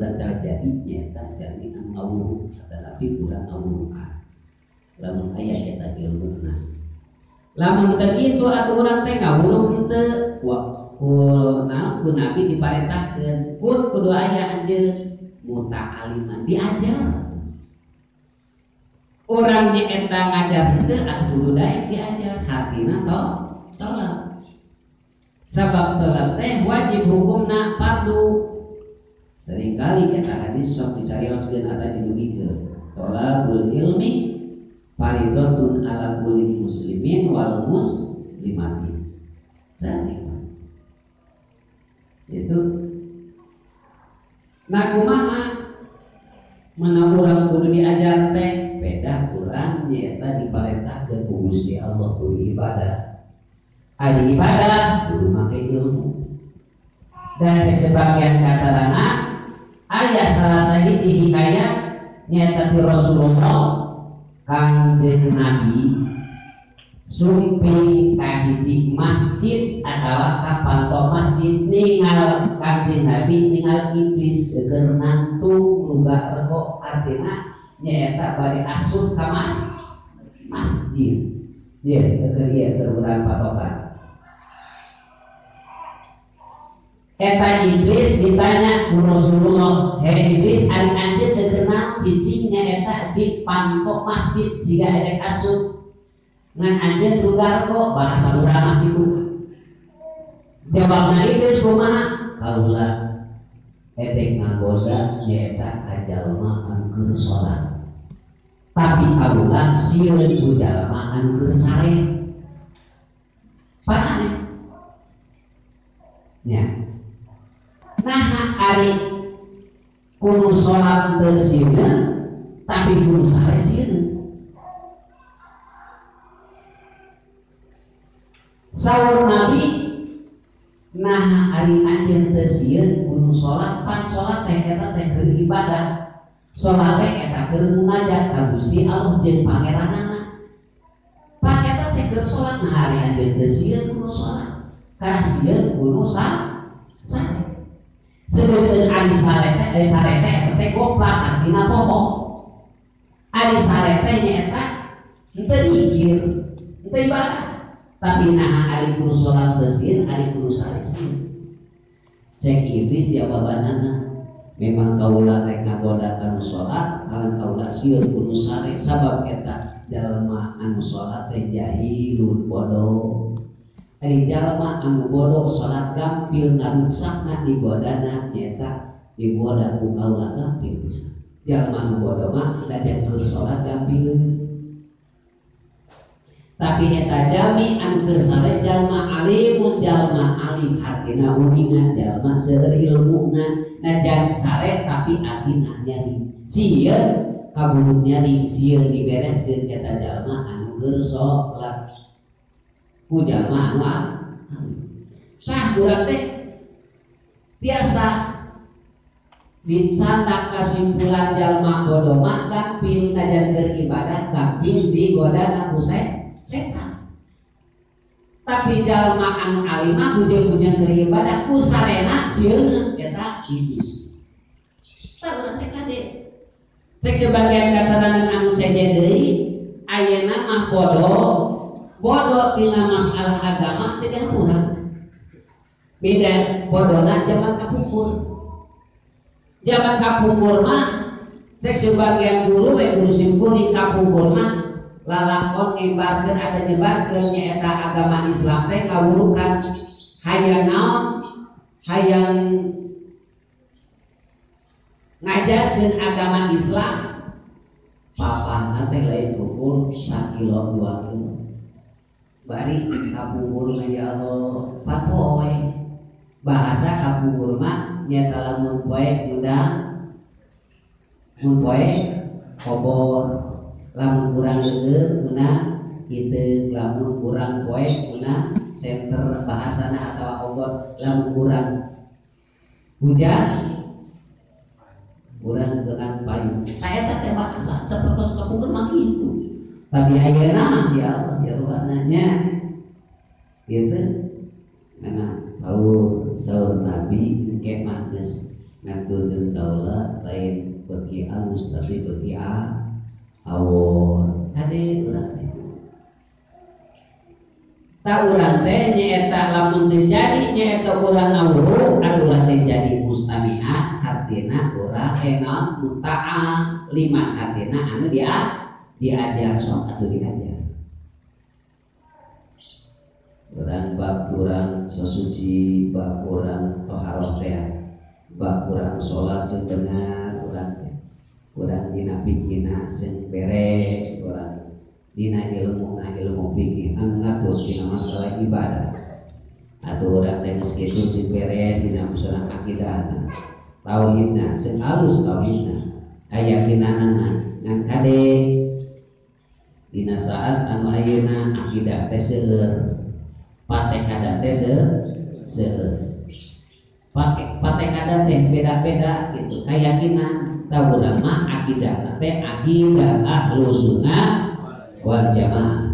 urang jadi nyaeta jalmi anu ngawuruk atanapi urang ngawurukan lamun aya eta ilmuna lamun teu kitu atuh urang teh ngawuruk henteu ku naon ku nabi diparentahkeun kun kudu aya anjeun muta'aliman diajar urang nyaeta ngajar henteu atuh kudu daek diajar hartina tolak sabab tolak teh wajib hukumna fardu seringkali eta hadis sok dicarioskeun atawa didugikeun tolabul ilmi faridatun ala kulli muslimin wal muslimati. Sering itu nah kumaha mana urang kudu diajar teh beda urang nyaeta diparentahkeun ku Gusti Allah kudu ibadah ari ibadah kudu make ilmu dan cek sebagian katarana aya salah sahiji hikayat nyaeta ti Rasulullah Kangjeng Nabi sumping ka hiji masjid atawa ka panto masjid ningal Kangjeng Nabi ningal iblis keur nantung luga rego artina nyaeta bari asup ka masjid ieu keur ieu keur urang patokan eta iblis ditanya ku Rasulullah, "Hei iblis, ari anjeun teu kenal cicing nyaeta di panto masjid jiga erek asup ngan anjeun lugar kok bahasa urang mah kitu." Jawabna iblis kumaha? Kaula edek ngagoda nyaeta ka jalma anu keur salat. Tapi kaula sieun ku jalma anu keur sare. Panane? Nya. Nah ari kudu salat teu sieun tapi kudu sare sieun. Saur Nabi nah ari anjeun teu sieun kudu salat pan salat teh eta teh keur ibadah. Salat teh eta keur munajat ka Gusti Allah jeung pangeranana. Pan eta teh keur salat nah ari anjeun teu sieun kudu salat. Karena sieun kudu sare. Sedengkeun ari sare teh sare teh teh goplak artina poho. Ari sare teh nyaeta henteu mikir, henteu ibadah. Tapi naha ari kudu salat teu sieun, ari kudu sare sieun. Cek iblis jawabanana, memang kaula rek ngagoda kanu salat, kalan kaula sieun kudu sare sabab eta jalma anu salat teh jahilun bodoh. Ari jalma anu bodoh salat gampil ngaruksakna digodana nyaeta digoda ku kaula gampil pisan. Jalma anu bodoh mah najan keur salat gampil. Tapi eta jalmi anu keur sare jalma alimun jalma alim hartina uningan jalma seueur ilmuna najan sare tapi atina nyari. Sieun kaburu nyari sieun dibereskeun eta jalma anu keur salat. Ku jalma anu alim. Sah urang teh biasa disandak kasimpulan jalma bodoh mah gampil najan keur ibadah gampil digoda ku setan. Tapi jalma anu alim mah bujeng-bujeng keur ibadah ku sarena sieun eta iblis. Tah urang teh kade. Cek sebagian katerangan anu sejen deui ayeuna mah bodoh bodoh tina masalah agama tidak kurang. Beda bodona zaman kapungkur. Zaman kapungkur mah cek sebagian guru we guru simkuring kapungkur mah lalakon nyebarkeun ada nyebarkeun nyaeta agama Islam teh ngawurukan hayang naon hayang ngajarkeun agama Islam papahna teh lain ukur sakilo 2 kilo bari kapungkur mah ya Allah papoe bahasa kapungkur mah nyaeta lamun poe ngundang mun poe obor lamun kurang leueur ngundang kitu lamun kurang poe ngundang senter bahasana atawa obor lamun kurang hujan kurang dengan payung tah eta teh bahasa sapertos kapungkur mah kitu. Tapi ayeuna mah ya Allah ya Rabbana gitu memang tahu saur Nabi engke mah geus ngaturkeun kaula beuki alus tapi beuki awon kade urang teh ta urang teh nyaeta lamun teu jadi nyaeta urang ngawuru atuh urang teh jadi mustamiat hartina urang enon mutaah lima hartina anu diajar sok atuh diajar urang bab urang sesuci bab urang toharoh teh bab urang salat sing bener urang teh urang dina pikirna sing beres urang dina ilmu na ilmu fikih anu ngatur dina masalah ibadah atuh urang teh geus kitu sing beres dina masalah akidahna tauhidna sing alus tauhidna kayakinanana ngan kade dina saat anu ayeuna akidah teh seueur patekada teh seueur patekada teh beda-beda gitu kayakinan tahu urang mah akidah teh akidah ahlus sunnah wal jamaah.